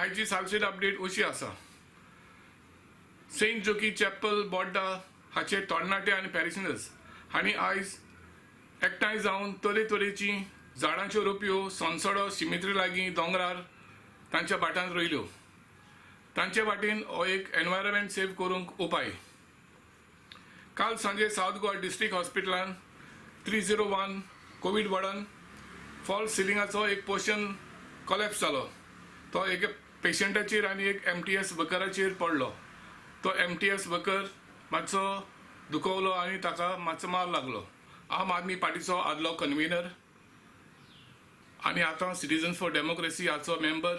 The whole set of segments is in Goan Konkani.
आयची सालसेत अपडेट अशी आसा. सेंट जोकी चॅपल बोड्डा हाचे तरणाटे आनी पॅरिशनर्स हांणी आयज एकठांय जावन तरेतरेची झाडांच्यो रोपयो सोनसडो शिमित्री लागीं दोंगरार तांच्या भाटांत रोयल्यो. तांचे वाटेन हो एक एनवायरमेंट सेव करूंक उपाय. काल सांजे सावथ गोवा डिस्ट्रिक्ट हॉस्पिटलान 301 कोवीड वॉर्डान फॉल्स सिलिंगाचो एक पोर्शन कोलॅप्स जालो. तो एका पेशंटाचेर आनी एक MTS वर्कराचेर पडलो. तो MTS worker मातसो दुखवलो आनी ताका मातसो मार लागलो. आम आदमी पार्टीचो आदलो कन्व्हिनर आनी आतां सिटीजन्स फॉर डेमोक्रेसी हाचो मेंबर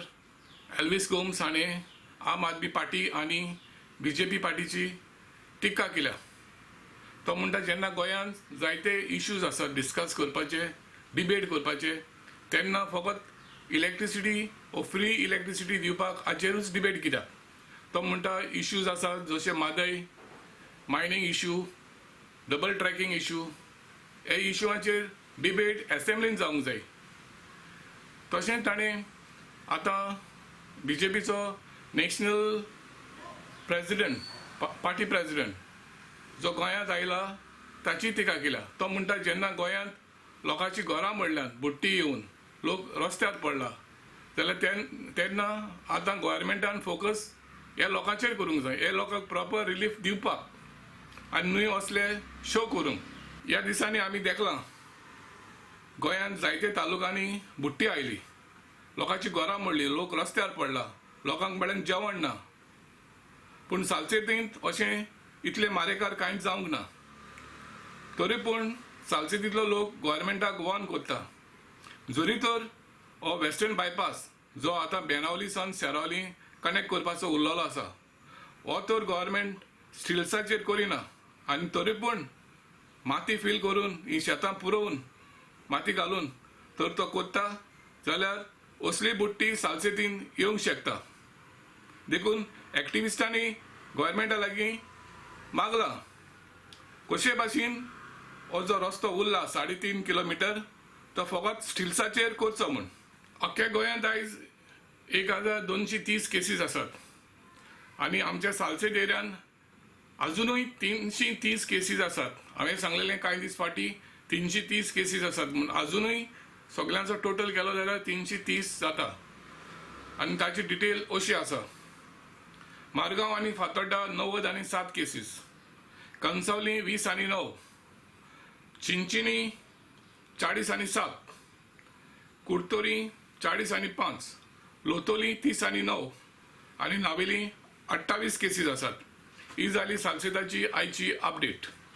एल्वीस गोम्स हाणें आम आदमी पार्टी आनी BJP पार्टीची टिका केल्या. तो म्हणटा जेन्ना गोंयांत जायते इश्यूज आसात डिस्कस करपाचे, डिबेट करपाचे, तेन्ना फकत इलेक्ट्रिसिटी ओ फ्री इलेक्ट्रिसिटी दिवपाक हाचेरूच डिबेट कित्याक. तो म्हणटा इश्यूज आसात जशे Mhadei, mining issue, double tracking issue, हे इश्यूआचेर डिबेट एसेंब्लीन जावंक जाय. तशेंच ताणें आतां BJPचो नॅशनल प्रेजिडंट, पार्टी प्रेजिडंट जो गोंयांत आयला ताची टिका केल्या. तो म्हणटा जेन्ना गोंयांत लोकांची घरां मोडल्यात, बुट्टी येवन लोक रस्त्यार पडला, जाल्यार तेन्ना आतां गव्हर्मेंटान फोकस ह्या लोकांचेर करूंक जाय, ह्या लोकांक प्रॉपर रिलीफ दिवपाक आनी न्हय असले शो करूंक. ह्या दिसांनी आमी देखलां गोंयांत जायते तालुकांनी बुट्टी आयली, लोकांची घरां मोडली, लोक रस्त्यार पडला, लोकांक मेळून जेवण ना. पूण सालसेतींत अशें इतले मारेकार कांयच जावंक ना. तरी पूण सालसेतींतलो लोक गव्हर्मेंटाक वॉर्न करता. जरी तर हो वेस्टर्न बायपास जो आतां बेनावली सावन सेरावली कनेक्ट करपाचो उरलेलो आसा, हो तर गव्हर्मेंट स्टिल्साचेर करिना आनी तरी पूण माती फील करून ही शेतां पुरोवन माती घालून तर तो करता जाल्यार असली बुट्टी सालसेतीन येवंक शकता. देखून एक्टिविस्टांनी गव्हर्मेंटा लागीं मागलां कशे भाशेन हो जो रस्तो उरला 3.5 किलोमिटर तो फकत स्टिल्साचेर करचो म्हूण. अख्ख्या गोंयांत आयज 1230 केसीस आसात आनी आमच्या सालसेत एरियान अजुनूय 330 केसीस आसात. हांवें सांगलेलें कांय दीस फाटीं 330 केसीस आसात म्हूण, अजुनूय सगळ्यांचो टोटल केलो जाल्यार 330 जाता. आनी ताची डिटेल अशी आसा. मारगांव आनी फातोड्डा 90 आनी 7 केसीस, कंसावली 20 आनी 9, चिंचिनी 40 आनी 7, कुडतोरी 40 आनी 5, लोतोली 30 आनी 9 आनी नावेली 28 केसीस आसात. ही जाली सालसेताची आयची अपडेट.